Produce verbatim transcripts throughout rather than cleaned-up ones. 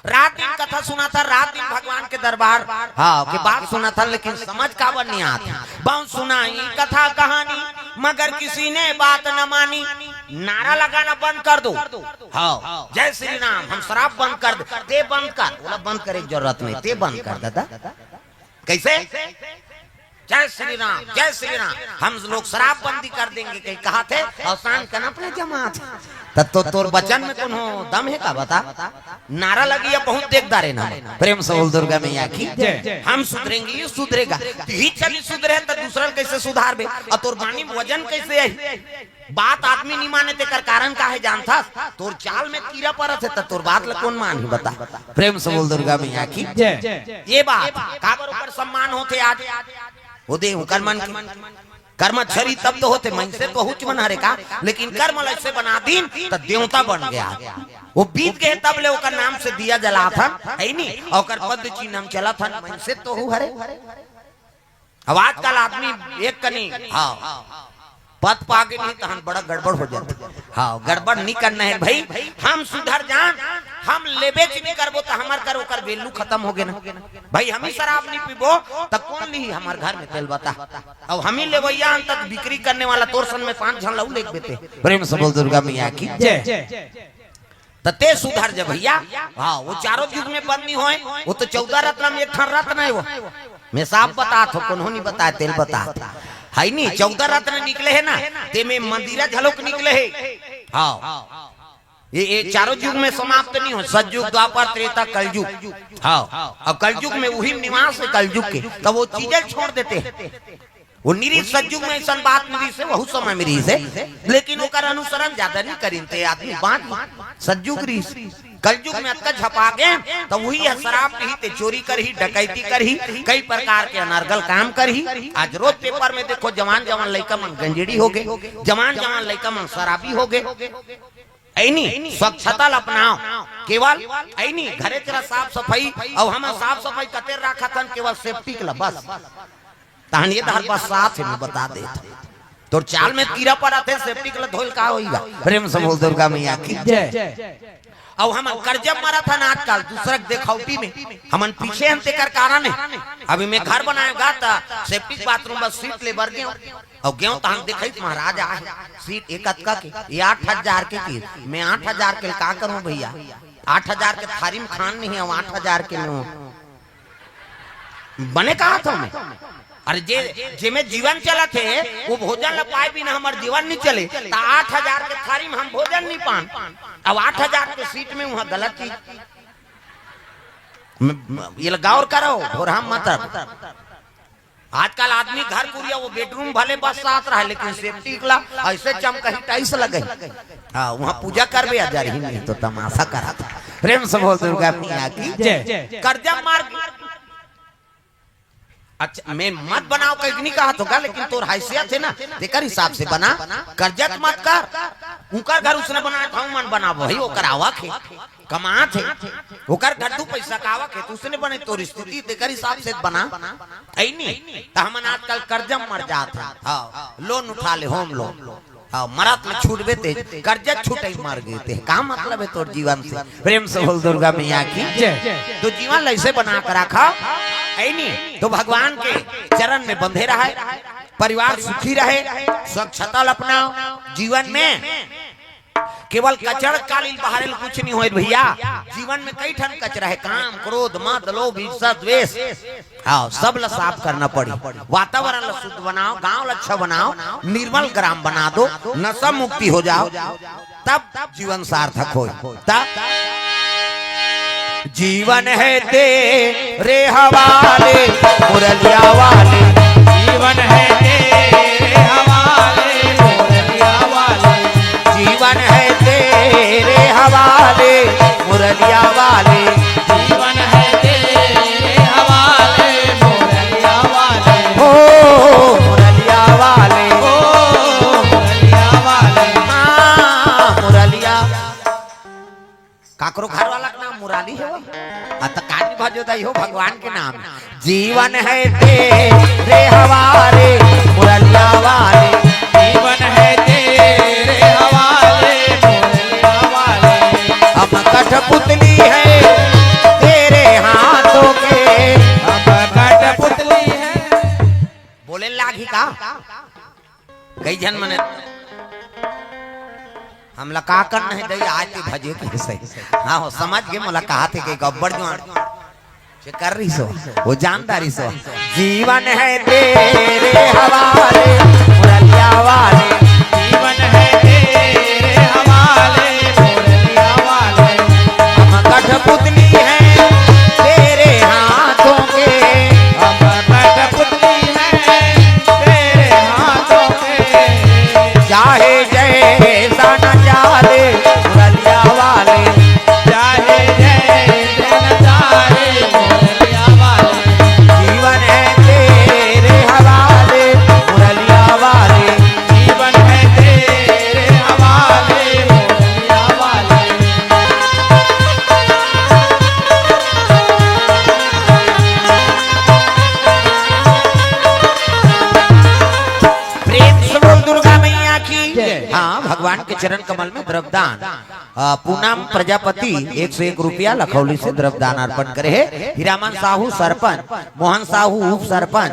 रात दिन कथा सुनाथन, रात दिन भगवान के दरबार, हाँ, के बात सुनाथन, लेकिन समझ काबर नहीं आत हे। बहुत सुनाई कथा कहानी, मगर किसी ने बात न मानी। नारा लगाना बंद कर दो। हाँ, जय श्री राम, हम शराब बंद कर दे, ते बंद कर, बोला बंद करे के जरूरत नहीं, ते बंद कर दादा। कैसे? जय श्री राम, जय श्री राम, हम लोग शराबबंदी कर देंगे, कहीं कहाथे अउ शांत करना अपने जमात। त तो तोर वचन में कोनो दम हे का, बता? नारा लगी है बहुत, देख डारेन। प्रेम से बोल दुर्गा मैया की। जय। हम सुधरेंगे, ये सुधरेगा। तिही चली सुधरे त दूसरा ल कैसे सुधारबे? अउ तोर बानी में वजन कैसे आई? बात आदमी नहीं माने, तेकर कारण का हे जानथस? तोर चाल में कीरा परत हे, त तोर बात ल कोन मानही, बता? प्रेम से बोल दुर्गा मैया की। जय। ये बात, काबर ओकर सम्मान होथे आज? वो दे, ओकर मन के कर्मचारी तब तो होथे, मनसे तो हुच मन हरे का, लेकिन कर्म ल ऐसे बना दीन, त देवता बन गया। वो बीत गए, तब ले ओकर नाम से दिया जलाथन, है नी? ओकर पद चिन्ह हम चलत हन, मनसे तो हु हरे। अब आजकल आदमी एक कनी, हाँ, पद पागे नहीं, तहन बड़ा गड़बड़ हो जाथे। हाँ, गड़बड़ नहीं करना हे भाई, हम सुधर जान, हम लेबे च नहीं करबो, त हमर कर ओकर value खत्म हो गे ना। भाई, हम ही शराब नहीं पीबो, त कोन लिही हमर घर में, तेल बता? अब हम ही लेवैया हन, त बिक्री करने वाला तोर सन में पांच झन ल अउ लेके बेते। प्रेम से बोल दुर्गा मैया की। जय। त ते सुधर जा भैया। हाँ, वो चारों युग में बंद नहीं होय, वो तो चौदह रत्न में एक ठन रत्न हे वो। मैं साफ बतात हों, कोनो नहीं बताय, तेल बतात। है नी, चौदह रत्न निकले हे ना, ते में मंदिरा घलोक निकले हे। हाँ, ये, ये चारों युग में समाप्त नहीं होय, सतयुग, द्वापर, त्रेता, कलयुग। हाँ, अब कलयुग में उही निवास हे कलयुग के, त वो चीजें छोड़ देते हे। वो निरीह सतयुग में ऐसन बात नहीं से, वहू समय में रहिस हे, लेकिन ओकर अनुसरण ज्यादा नहीं करिन, ते आदमी बांच सतयुग रहिस। कलयुग में अतका झपा गे, त उही ह शराब पीही, ते चोरी करही, डकैती करही, कई प्रकार के अनर्गल काम करही। आज रोज paper में देखो, जवान जवान लइका मन गंजेड़ी हो गे, जवान जवान लइका मन शराबी हो गे। ऐनी स्वच्छता ल अपनाओ, केवल ऐनी घरे तेरा साफ सफाई, अउ हम साफ सफाई कतेर राखत हन, केवल septic ल बस। तहन ये डहर बरसात हे, मैं बता देत हूँ। तोर चाल में कीरा परत हे, septic ल धोइल का होइगा? प्रेम से बोल दुर्गा मैया की। जय। अउ हमन कर्जा मरत हन आजकल, दूसरा के देखौटी में। हमन पीछे हन, तेकर कारण हे। अभी मैं घर बनाएगा त septic bathroom बस seat ले बर गेंव। अउ गेंव तहन देखई त महाराज आहे, seat एक अतका के, ये आठ हजार के की। मैं आठ हजार के का करूं भैया? आठ हजार के थारी में खान नहीं हे, आठ हजार के में बने कहाथंव मैं। अरे जे, जेमे जीवन चलत हे, वो भोजन ल पाए बिना हमर जीवन नहीं चले। त आठ हजार के थारी में हम भोजन नहीं पान, अब आठ हजार के seat में उहाँ गलत चीज। म-, म-, ये ल गौर करो, भोरहा मत। आजकल आदमी घर कुरिया वो bedroom भले बरसात रहे, लेकिन septic ला ऐसे चमकही tiles लगही। हाँ, उहाँ पूजा करबे, आ जरही नहीं तो तमाशा कराथे। प्रेम से बोल दुर्गा मैया की। जय। कर्जा मार। अच्छा, मैं मत बनाओ कहिके नहीं कहाथंव गा, लेकिन तोर हैसियत हे ना, तेकर हिसाब से बना, कर्जा त मत कर। उकर घर उसने बनाए त हमन बनाबो, भाई, ओकर आवक हे, कमात हे, ओकर घर दू पैसा के आवक हे, त उसने बने, तोर स्थिति तेकर हिसाब से बना, है नी? त हमन आजकल कर्जा म मर जात हन, हाँ, loan उठा ले, home loan। हाँ, मरत ले छूटबे ते, कर्जा छूटई मर गे ते। का मतलब हे तोर जीवन से? प्रेम से बोल दुर्गा मैया की। जय। तो जीवन ल ऐसे बना के रखा, है नी? तो भगवान के चरण में बंधे रहे, परिवार सुखी रहे, स्वच्छता ल अपनाओ जीवन में। केवल कचड़ कालिल बहारे ल कुछ नहीं होय भैया। जीवन में कई ठन कचरा हे, काम, क्रोध, मद, लोभ, ईर्ष्या, द्वेष। हाँ, सब ल साफ करना पड़ी। वातावरण ल शुद्ध बनाओ, गांव ल अच्छा बनाओ, निर्मल ग्राम बना दो, नशा मुक्ति हो जाओ, तब जीवन सार्थक होय। तब जीवन है तेरे हवाले, मुरलिया वाले। जीवन है तेरे हवाले, मुरलिया वाले। जीवन है तेरे हवाले, मुरलिया वाले। जीवन है तेरे हवाले, मुरलिया वाले। हो, मुरलिया वाले। हो, मुरलिया वाले। हाँ, मुरलिया। काकरो घर वाला के नाम मुराली हे वो? आ, त कानी भजो दाई हो, भगवान के नाम। जीवन है तेरे हवाले, मुरलिया वाले। जीवन है तेरे हवाले, मुरलिया वाले। हम कठपुतली है, कई झन मने हमला का करना हे दई, आय ते भजे के सही। हाँ हो, समझ गे, मोला कहा थे के गब्बर जुआन से कर रही सो, वो जानदारी सो। जीवन है तेरे हवाले, मुरलिया वाले। जीवन है तेरे हवाले, मुरलिया वाले। हम कठपुतली हैं तेरे हाथों के। हम कठपुतली हैं तेरे हाथों के। चाहे जैसा न चाले, मुरलिया वाले। चाहे जैसे न चाहे, मुरलिया वाले। जीवन है तेरे हवाले, मुरलिया वाले। जीवन है तेरे हवाले, मुरलिया वाले। प्रेम से बोल दुर्गा मैया की। जय। हाँ, भगवान के चरण कमल में द्रव्यदान। अ, पूनम प्रजापति एक सौ एक रुपया लखौली से द्रव्यदान अर्पण करे हे। हीरामन साहू सरपंच, मोहन साहू उप सरपंच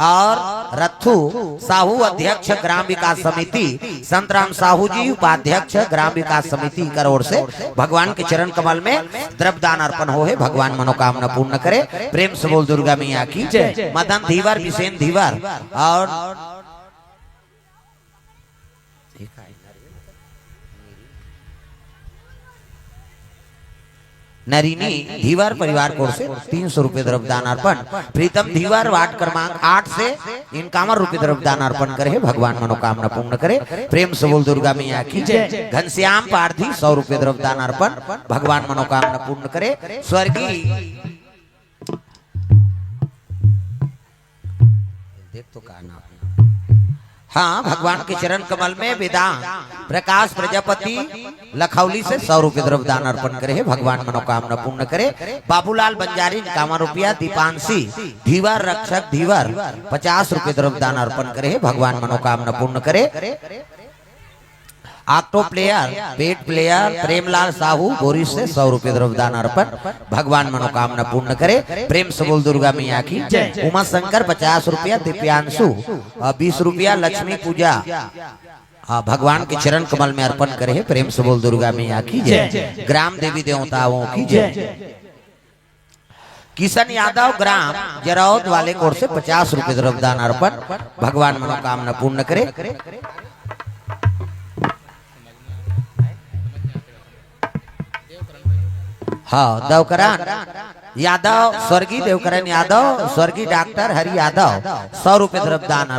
और रत्थू साहू अध्यक्ष ग्राम विकास समिति, संतराम साहू जी उपाध्यक्ष ग्राम विकास समिति कर ओर से भगवान के चरण कमल में द्रव्यदान अर्पण हो हे। भगवान मनोकामना पूर्ण करे। प्रेम से बोल दुर्गा मैया की जय। मदन धीवर, बिसेन धीवर और नरिनी धीवर परिवार की ओर से तीन सौ रुपये द्रव्यदान अर्पण। प्रीतम धीवर वार्ड क्रमांक आठ से इक्यावन रुपये द्रव्यदान अर्पण करे हे। भगवान मनोकामना पूर्ण करे। प्रेम से बोल दुर्गा मैया की जय। घनश्याम पारधी सौ रुपये द्रव्यदान अर्पण। भगवान मनोकामना पूर्ण करे। स्वर्गीय देख तो का नाम। हाँ, भगवान के चरण कमल में वेदांत प्रकाश प्रजापति लखौली से सौ रुपये द्रव्यदान अर्पण करे हे। भगवान मनोकामना पूर्ण करे। बाबूलाल बंजारी इक्यावन रुपया, दीपांशी धीवर, रक्षक धीवर पचास रुपये द्रव्यदान अर्पण करे हे। भगवान मनोकामना पूर्ण करे। ऑक्टो प्लेयर, पेट प्लेयर, प्रेमलाल साहू बोरिस से सौ रुपये द्रव्यदान अर्पण। भगवान मनोकामना पूर्ण करे। प्रेम से बोल दुर्गा मैया की जय। उमा शंकर पचास रुपया, दिव्यांशु अ, बीस रुपया, लक्ष्मी पूजा अ, भगवान के चरण कमल में अर्पण करे हे। प्रेम से बोल दुर्गा मैया की जय। जय। ग्राम देवी देवताओं की जय। जय। किशन यादव ग्राम जरौद वाले की ओर से पचास रुपये द्रव्यदान अर्पण। भगवान मनोकामना पूर्ण करे। हाँ, देवकरण यादव, स्वर्गीय देवकरण यादव, स्वर्गीय डॉक्टर हरि यादव, सौ रुपये द्रव्यदान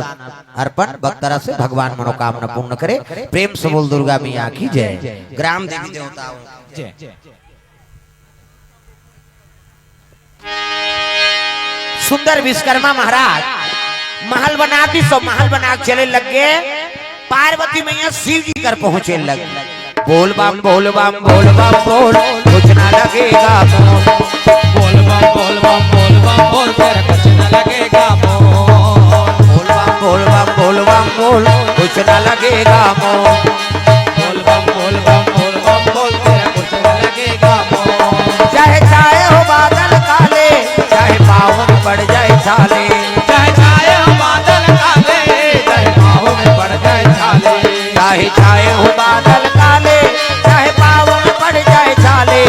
अर्पण। बगदरा से भगवान मनोकामना पूर्ण करे। प्रेम से बोल दुर्गा मैया की जय। ग्राम देवी देवताओं की जय। सुंदर विश्वकर्मा महाराज महल बना दी, सो महल बना के चले लग गए। पार्वती मैया शिव जी कर पहुंचे लग। बोल बम बोल बम बोल बम बोल, कुछ ना लगेगा मोल। बोल बम बोल बम बोल बम बोल, तेरा कुछ ना लगेगा मोल। बोल बम बोल बम बोल बम बोल, कुछ ना लगेगा मोल। बोल बम बोल बम बोल बम बोल, तेरा कुछ ना लगेगा मोल। चाहे छाए हो बादल काले, चाहे पाँव में पड़ जाए छाले। चाहे छाए हो बादल काले, चाहे पाँव में पड़ जाए छाले। चाहे छाए हो बादल काले, चाहे पाँव में पड़ जाए छाले।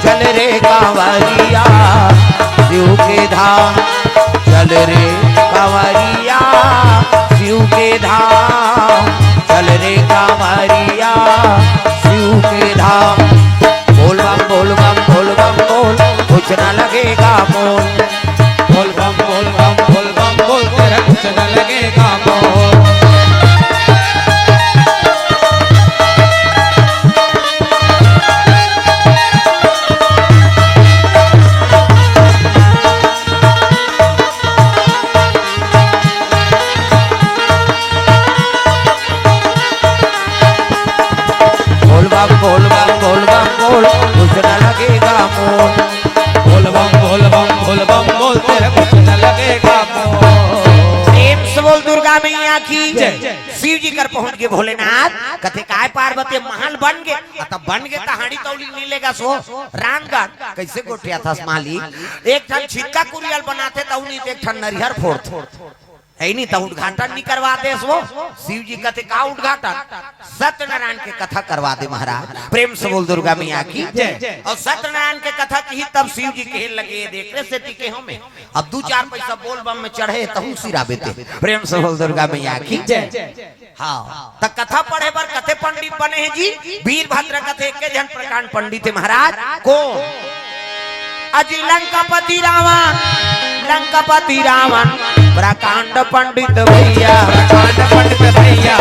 चल रे कांवरिया शिव के धाम, चल रे कांवरिया शिव के धाम, चल रे कांवरिया शिव के धाम। बोल बम बोल बम बोल बम बोल, कुछ ना लगेगा मोल। बोल बम बोल बम बोल बम बोल, तेरा कुछ ना लगेगा मोल। बोल बम बोल बम बोल बम बोल, कुछ ना लगेगा मोल। बोल बम बोल बम बोल बम बोल, तेरा कुछ ना लगेगा मोल। प्रेम से बोल दुर्गा मैया की जय। शिव जी कर पहुंच गए भोलेनाथ। कथे काय पार्वती महल बन गए, अतः बन गए तहाड़ी तौली नी लेगा सो रामगढ़। कैसे गोठिया था मालिक? एक ठन छिटका कुरियल बनाते तौली, एक ठन नरिहर फोड़ते। ऐनी त उद्घाटन नहीं करवा देस वो। शिव जी कथे का उद्घाटन? सत्यनारायण के कथा करवा दे महाराज। प्रेम से बोल दुर्गा मैया की जय। और सत्यनारायण के कथा की तब शिव जी कहे लगे, "ये देख रे सेती के हमें, अब दू चार पैसा बोल बम में चढ़े तहू सिराबे ते।" प्रेम से बोल दुर्गा मैया की जय। हाँ, त कथा पढ़े बर कते पंडित बने हैं जी? वीरभद्र कथे के झन प्रकांड पंडित है महाराज। को अजी लंकापति रावण, लंकापति रावण, प्रकांड पंडित भैया, प्रकांड पंडित भैया।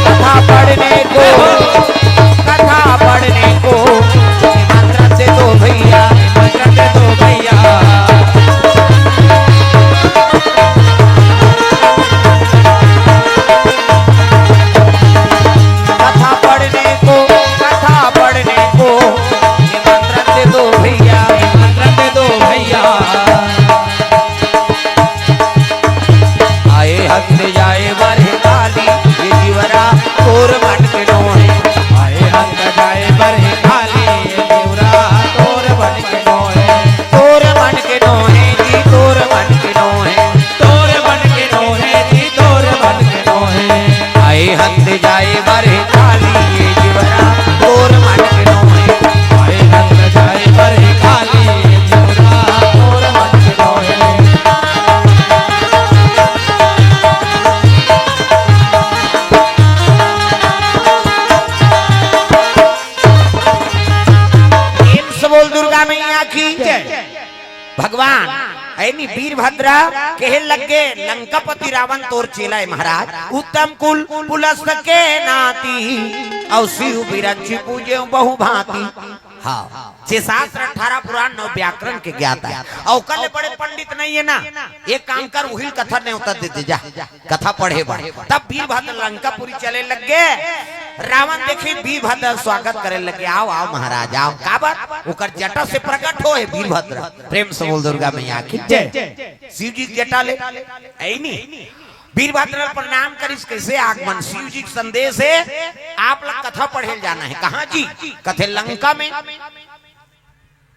कथा पढ़ने को, कथा पढ़ने को निमंत्रण दे दो भैया, निमंत्रण दे दो भैया। कथा पढ़ने को, कथा पढ़ने को निमंत्रण दे दो भैया, निमंत्रण दे दो भैया। आए हंस जाए बर काली, ये जीवरा तोर मन के नोहे। आए हंस जाए बर काली, ये जीवरा तोर मन के नोहे। तोर मन के नोहे जी, तोर मन के नोहे। तोर मन के नोहे जी, तोर मन के नोहे। आए हंस जाए बर काली, ये जीवरा तोर मन के नोहे। आए हंस जाए बर काली, ये जीवरा तोर मन के नोहे। प्रेम से बोल दुर्गा मैया की जय। भगवान ऐनी वीरभद्र कहे लगे, "लंकापति रावण तोर चेला है महाराज, उत्तम कुल पुलस्त के नाती, और शिव बिरंची पूजे बहु भांति।" हाँ, छह शास्त्र, अठारह पुराण, नौ व्याकरण के ज्ञाता है, और ओकर ले बड़े पंडित नहीं है ना। एक काम कर, उहिल कथा न्योता दे दे जा। कथा पढ़े बर। तब वीरभद्र लंकापुरी चले लगे। रावण देखी वीरभद्र स्वागत करे लगे, "आओ, आओ महाराज, आओ।" काबर? ओकर जटा से प्रकट होहे वीरभद्र। प्रेम से बोल दुर्गा मैया की जय। शिव जी के जटा ले, ऐनी। वीरभद्र प्रणाम करिस, कैसे आगमन? शिव जी के संदेश है, आप लोग कथा पढ़े जाना है। कहाँ जी? कथे लंका में।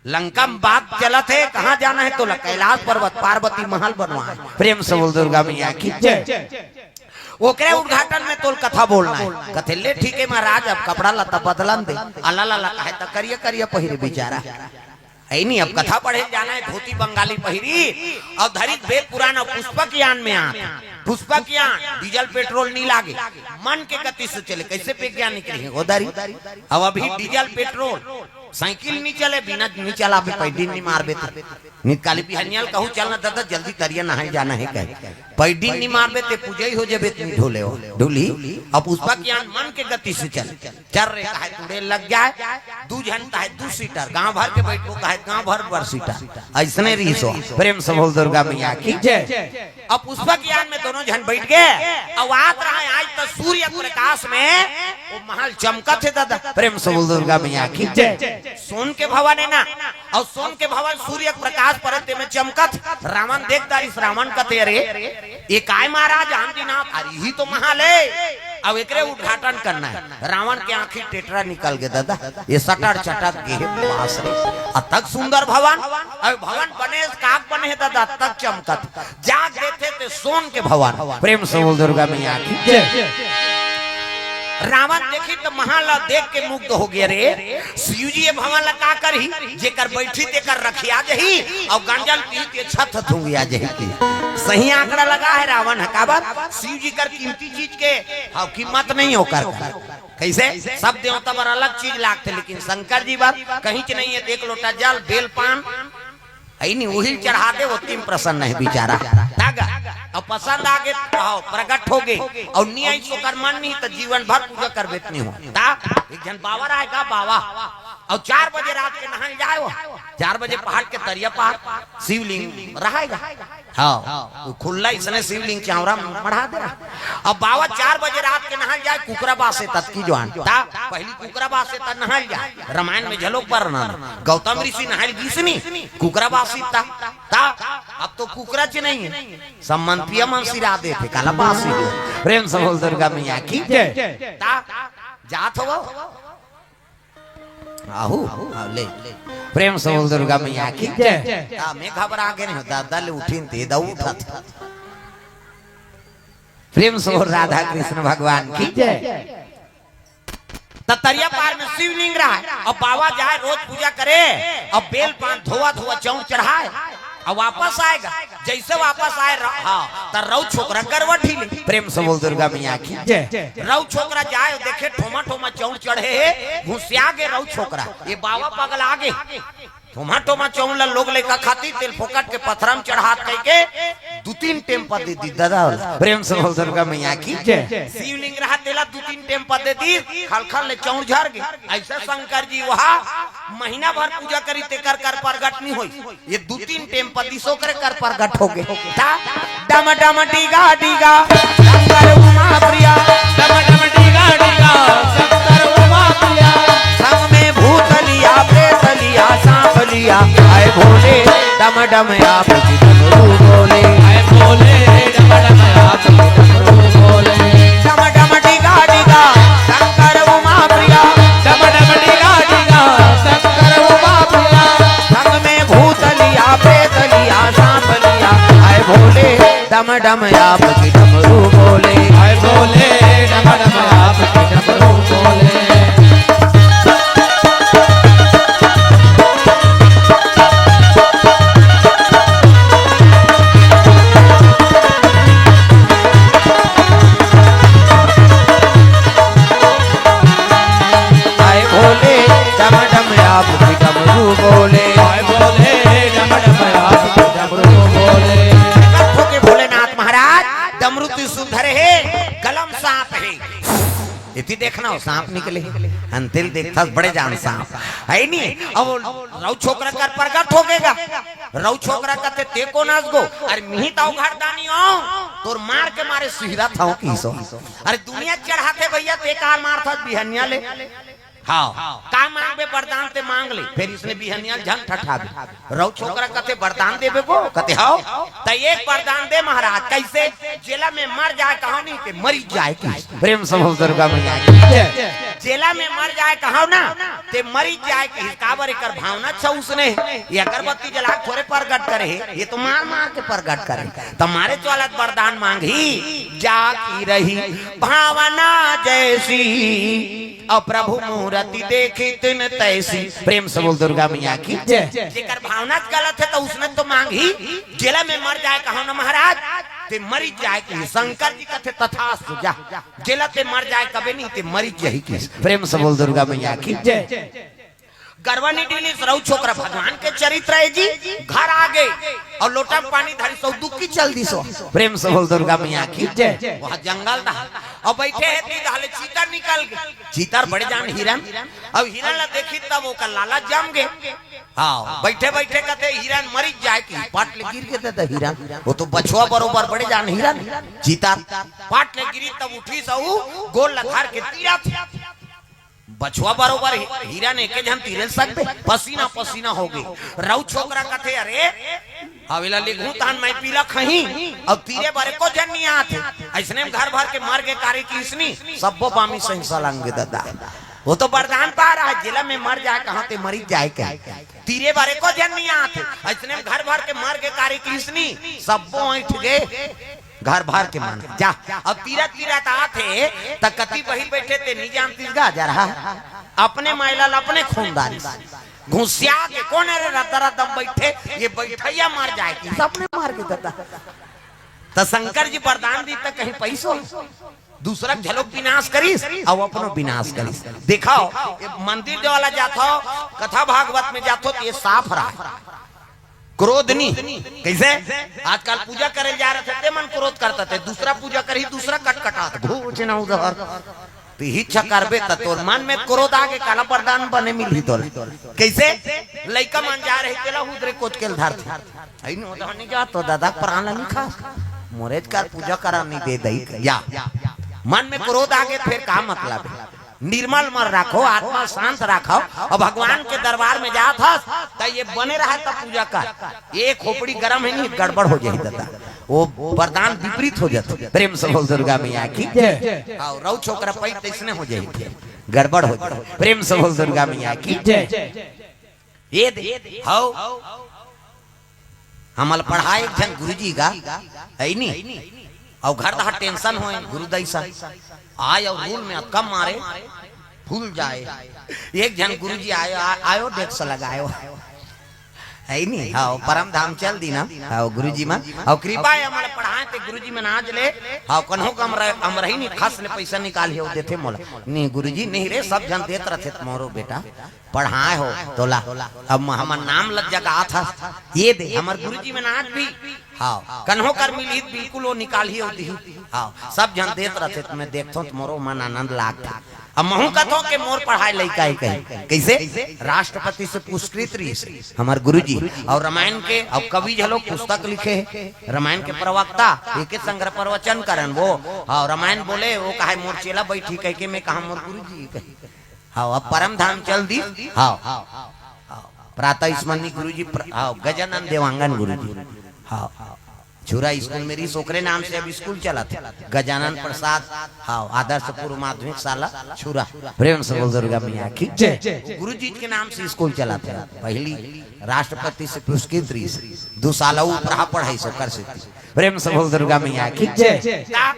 लंका में बात चलत हे, कहाँ जाना हे तोला? कैलाश पर्वत, पार्वती महल बनवाए। प्रेम से बोल दुर्गा मैया की जय। ओकरे उद्घाटन में तोल कथा बोलना हे। कथे, "ले ठीक हे महाराज, अब कपड़ा लत्ता बदलन दे।" अला ला ला कहे त करिया करिया पहिरे बेचारा। ऐनी, अब कथा पढ़े जाना हे, धोती बंगाली पहिरी और धरिक वेद पुराण और पुष्पक यान में आत। पुष्पक यान, डीजल पेट्रोल नहीं लागे, मन के गति से चले। कैसे वैज्ञानिक रहे वो दारी? अब अभी डीजल पेट्रोल साइकिल नी चले, बिना नी चलाबे, पैडिन नी मारबे त। निकाली बिहनिया ल कहूँ, "चल ना दादा, जल्दी तरिया नहाए जाना हे," कहे। पैडिन नी मारबे ते पूजई हो जेबे, त नी ढोले हो, ढोली। अब पुष्पक यान मन के गति से चल। चल रे, कहे तुड़े लग जाए, दू झन कहे दू सीटर, गांव भर के बैठो कहे गांव भर बर सीटर। ऐसने रहिस हो। प्रेम से बोल दुर्गा मैया की जय। अब पुष्पक यान में दोनों झन बैठ गए। अब आत रहा आज तो सूर्य प्रकाश में वो महल चमकत हे दादा। प्रेम से बोल दुर्गा मैया की जय। सोन के भवन हे ना, और सोन के भवन सूर्य प्रकाश परत में चमकत। रावण देख दारिस, रावण कथे, "अरे, ये काय महाराज आनंदीनाथ? अरे, यही तो महल हे, अब एकरे उद्घाटन करना हे।" रावण के आंखी टेटरा निकल गए दादा, ये सटर चटर गे पास रे। अतक सुंदर भवन, अब भवन बने, काक बने हे दादा, अतक चमकत। जाग देथे ते सोन के भवन। प्रेम से बोल दुर्गा मैया की जय। रावण देखी त महल ला देख के मुग्ध हो गया, "रे, शिव जी ये भवन ला का करही? जेकर बैठी तेकर रखिया जही, और गांजा ल पीही ते छत धुंगिया जही की।" सही आंकड़ा लगा हे रावण ह, काबर? शिव जी कर कीमती चीज के, हाँ, कीमत नहीं ओकर। कैसे? सब देवता बर अलग चीज लागथे, लेकिन शंकर जी बर कहीं च नहीं हे। एक लोटा जल, बेल पान, ऐनी उहिल चढ़ा दे, ओतिम प्रसन्न हे बेचारा। तागा, अब पसंद आ गे, आओ, प्रकट हो गे, और नी आई, ओकर मन नहीं, त जीवन भर पूजा करबे त नहीं हो। ता, एक झन बाबा रहेगा, बाबा, और चार बजे रात के नहाए जाए हो, चार बजे पहाड़ के तरिया पार शिवलिंग रहेगा। हाँ, वो खुल्ला इसने शिवलिंग चावरा मढ़ा दे रहा। अब बाबा चार बजे रात के नहाए जाए, कुकरा बासे तत की जवान। ता, पहली कुकरा बासे तत नहाए जाए, रामायण में झलोक पर ना, गौतम ऋषि नहाए गिसनी, कुकरा बासी ता। ता, अब तो कुकरा च नहीं हे। सब मन पिया मन सिरा देथे, काला बासी हे। प्रेम से बोल दुर्गा मैया की जय। ता, जात हो। आहू, हाँ, ले। प्रेम से बोल दुर्गा मैया की जय। हाँ, मैं घबरा के नहीं होता, दल उठिन ते दऊ उठत। प्रेम से बोल राधा कृष्ण भगवान की जय। त तरिया पार में शिवलिंग रहा है, अब बाबा जाए रोज पूजा करे, अब बेल पान धोवा धोवा चौंक चढ़ाए, अब वापस आएगा। जैसे वापस आए र-, हाँ, त रऊ छोकरा गरवा ढीले। प्रेम से बोल दुर्गा मैया की जय। रऊ छोकरा जाए देखे ठोमा ठोमा चौंक चढ़े हे, घुसिया गे रऊ छोकरा, ये बाबा पगला गे। ठोमा ठोमा चौंक ला लोग लइका खाती तेल फोकट के पथरा म चढ़ात कहिके दू तीन टेम पद दे दी दादा। प्रेम से बोल दुर्गा मैया की जय। शिवलिंग रहा तेला दू तीन टेम पद दे दी, खलखल ले चौंक झर गे। ऐसा शंकर जी वहा महीना भर पूजा करी तेकर कर प्रगट नहीं होई। ये दू तीन टेम पति सोकरे कर प्रगट हो गे। ता डम डम डीगा डीगा शंकर उमा प्रिया। डम डम डीगा डीगा शंकर उमा प्रिया। संग में भूत लिया, प्रेत लिया, सांप लिया। आए भोले डम डम आप की डमरू बोले। आए भोले डम डम आप की डमरू बोले। डम डम डीगा डीगा शंकर उमा प्रिया। डम डम डीगा डीगा शंकर उमा प्रिया। संग में भूत लिया, प्रेत लिया, सांप लिया। आए भोले डम डम आप की डमरू बोले। आए भोले डम डम आप की डमरू बोले। आए भोले डम डम आप की डमरू बोले। आए भोले डम डम आप की डमरू बोले। देखो के भोलेनाथ महाराज डमरू त्रिशूल धरे हे, गला म सांप हे। इति देखना हो, सांप निकले। अंतिल देखता बड़े जान सांप। है नी? अब रऊ छोकरा कर प्रगट हो गेगा। रऊ छोकरा कथे, "ते कोन अस गो?" "अरे मिही ताऊ घरदानी हो, तोर मार के मारे सिहरत हंव किसो।" "अरे दुनिया चढ़ाथे भैया, ते का मारथस बिहनिया ले?" हाँ, का मांगबे वरदान ते मांग ले। फिर इसने बिहनिया झन ठठाबे। रऊ छोकरा कथे, "वरदान देबे गो?" कथे, "हव।" "त एक वरदान दे महाराज।" "कैसे?" "जेला में मर जाए कहाव नहीं ते मरी जाए की।" प्रेम से बोल दुर्गा मैया की जय। "जेला में मर जाए कहाव ना ते मरी जाए की।" काबर एकर भावना अच्छा उसने, ये अगरबत्ती जला के थोरे प्रगट करे हे, ये तो मार मार के प्रगट करे। त मारे वाला वरदान मांगही, "जा की रही भावना जैसी, अब प्रभु मूरति देखी तिन तैसी।" प्रेम से बोल दुर्गा मैया की जय। जेकर भावना गलत हे त उसने तो मांगही, "जेला में मर जाए कहाव ना महाराज, ते मरी जाए की।" शंकर जी कथे, "तथास्तु, जा।" जेला ते मर जाए कबे नहीं, ते मरी जाही की। प्रेम से बोल दुर्गा मैया की जय। गरवा नहीं ढीलिस, रऊ छोकरा भगवान के चरित्र हे जी। घर आ गे अउ लोटा म पानी धरिस अउ दुक्की चल दिस। प्रेम से बोल दुर्गा मैया की जय। वहाँ जंगल रहा अउ बैठे हे ती, तहाले चीता निकल गे। चीता बड़े जान हिरन, अउ हिरन ला देखी तब ओकर लालच जम गे। हाँ, बैठे बैठे कथे हिरन मरी जाए की, पाट ले गिर गे दादा हिरन। वो तो बछवा बरोबर बड़े जान हिरन। चीता पाट ले गिरी तब उठिस अउ गोड़ ला धर के तीरथे। बछवा बरोबर हि-, हिरन एके झन तीरे सकबे, पसीना पसीना हो गे। रऊ छोकरा कथे, "अरे, हवेला लेगहूं तहन मैं पीला खही, अउ तीरे बर एको झन नइ आथे।" अइसने में घर भर के मर गे कारे किसनी, सब्बो बामी सही सलांग गे दादा। वो तो वरदान पा रहा हे, "जेला में मर जाए कहाव ते मरी जाए कहाव।" तीरे बर एको झन नइ आथे। अइसने में घर भर के मर गे कारे किसनी, सब्बो ऐंठ गे। घर भर के मन। जा, अब तीरथ तीरथ आथे, त कति बहिर बैठे ते नी जानतिस गा, जरहा। अपने माइला ल अपने खून डारिस। घुसिया के कोन रे रद्दा रद्दा म बैठे, ये बैठइया मर जाए कि सबने मार के ददा। त शंकर जी वरदान दी त कहीं पैसो, दूसरा घलो विनाश करिस, अउ अपनो विनाश करिस। देखव, ये मंदिर जो वाला जाथव, कथा भागवत में जाथव, त ये साफ रहा। क्रोध नी। कइसे? आजकल पूजा करे ल जा रहे थे, ते मन क्रोध करता थे, दूसरा पूजा करही, दूसरा कटकटात, घोच ना उधर। त इही चक्कर बे, त तोर मन में क्रोध आगे, काला वरदान बने मिलही तोला। कइसे? लइका मन जा रहे, तेला हुदरे कोच के ल धरथे। अई नो, तो नहीं जा, तो दादा प्राण ला नहीं खा। मोरेच कर पूजा करा नहीं दे दई। या। मन में क्रोध आगे, फिर का मतलब है? निर्मल मन राखव, आत्मा शांत राखव, अउ भगवान के दरबार में जात हस, त ये बने रहा, तब पूजा कर। ये खोपड़ी गरम हे नहीं, गड़बड़ हो जाही दादा। वो वरदान विपरीत हो जाथे। प्रेम से बोल दुर्गा मैया की जय। अउ रऊ छोकरा पइत तइसने हो जाही, गड़बड़ हो जाही। प्रेम से बोल दुर्गा मैया की जय। ये दे, हव। हमल पढ़ाए एक झन गुरुजी गा, है नी? अउ घर दहा टेंशन होए, गुरुदाई सा। आय अउ रूल में अतका मारे, फूल जाए। एक झन गुरुजी आयो, आ-, आयो, डेस्क लगायो। है नी? हव, परम धाम चल दी ना। हव, गुरुजी मन। अउ कृपा हे हमल पढ़ाए ते गुरुजी मन आज ले। हव, कन्हो कम रहे, हम रही नी, खस ले पैसा निकाल हे, देथे मोला। नी गुरुजी, नहीं रे, सब झन देत रथे त मोरो बेटा। पढ़ाए हो तोला। अब म-, हमर नाम ल जगात हस। ये दे, हमर गुरुजी मन आज भी, हव, कन्हो कर मिलही त बिल्कुल वो निकालही अउ दिही। हव, सब झन देत रथे त मैं देखथों त मोरो मन आनंद लागथे। अब महूं कथों के मोर पढ़ाए लइका हे कही। कइसे? राष्ट्रपति से पुरस्कृत रहिस हमर गुरुजी। अउ रामायण के, अउ कवि घलो पुस्तक लिखे हे, रामायण के प्रवक्ता, एके संग्रह प्रवचन करन वो। हव, रामायण बोले, वो कहे मोर चेला बैठी कहिके, मैं कहा मोर गुरुजी कही। हव, अब परम धाम चल दी। हव, हव, प्रातः स्मरणी गुरुजी, प्र-, हव, गजानन देवांगन गुरुजी। हव, छुरा स्कूल में रहिस, ओकरे नाम से अब स्कूल चलत हे। गजानन प्रसाद, हव, आदर्श पूर्व माध्यमिक शाला छुरा। प्रेम से बोल दुर्गा मैया की जय। गुरुजी के नाम से स्कूल चलत हे। पहली राष्ट्रपति से पुरस्कृत रहिस, दू साल अउ उपराहा पढ़ाइस ओकर सेती। प्रेम से बोल दुर्गा मैया की जय। का?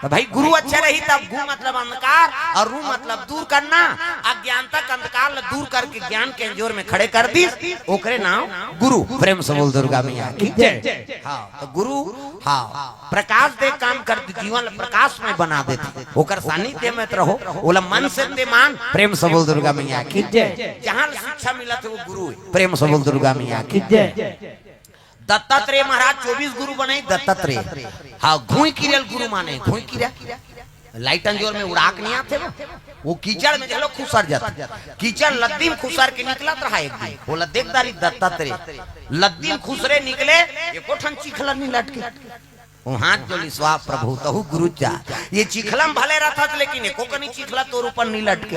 त भाई, गुरु अच्छा रही तब गु मतलब अंधकार अउ रू मतलब दूर करना। अज्ञानता के अंधकार ल दूर करके ज्ञान के अंजोर में खड़े कर दिस, ओकरे नाम गुरु। प्रेम से बोल दुर्गा मैया की जय। हव, त गुरु, हव, प्रकाश दे काम कर, जीवन ल प्रकाशमय बना देथे। ओकर सानिध्य में त रहो, ओला मन से ते मान। प्रेम से बोल दुर्गा मैया की जय। जहां ले शिक्षा मिलत हे वो गुरु हे। प्रेम से बोल दुर्गा मैया की जय। दत्तात्रेय महाराज चौबीस गुरु बने, दत्तात्रेय। हव, घुई किरेल गुरु माने, घुई किरा। लाइट अंजोर में उड़ाक नहीं आथे वो। वो कीचड़ में घलो खुसर जाथे। कीचड़ लद्दी में खुसर के निकलत रहा एक दिन। वो लद्दी के दारी दत्तात्रेय। लद्दी में खुसरे निकले, एको ठन चिखला नहीं लटके। वो हाथ जोड़िस, वाह प्रभु, तहू गुरु चा। ये चिखला में भले रहत, लेकिन एको कनी चिखला तोर ऊपर नहीं लटके।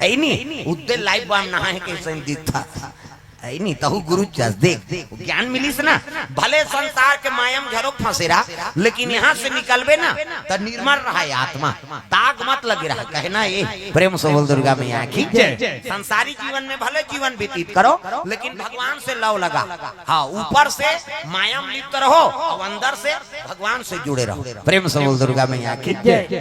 है नी? उद्दे लाइफ बाम नहाए के सही दिखत हे। है नी, तहू गुरु चस देख, ज्ञान मिलिस ना। भले संसार के माया म घलो फंसे रहा, लेकिन यहां से निकलबे ना, त निर्मल रहा ये आत्मा, दाग मत लगे रहा, कहना ये। प्रेम से बोल दुर्गा मैया की जय। संसारी जीवन में भले जीवन व्यतीत करो, लेकिन भगवान से लव लगा। हव, ऊपर से माया में लिप्त रहो अउ अंदर से भगवान से जुड़े रहो। प्रेम से बोल दुर्गा मैया की जय।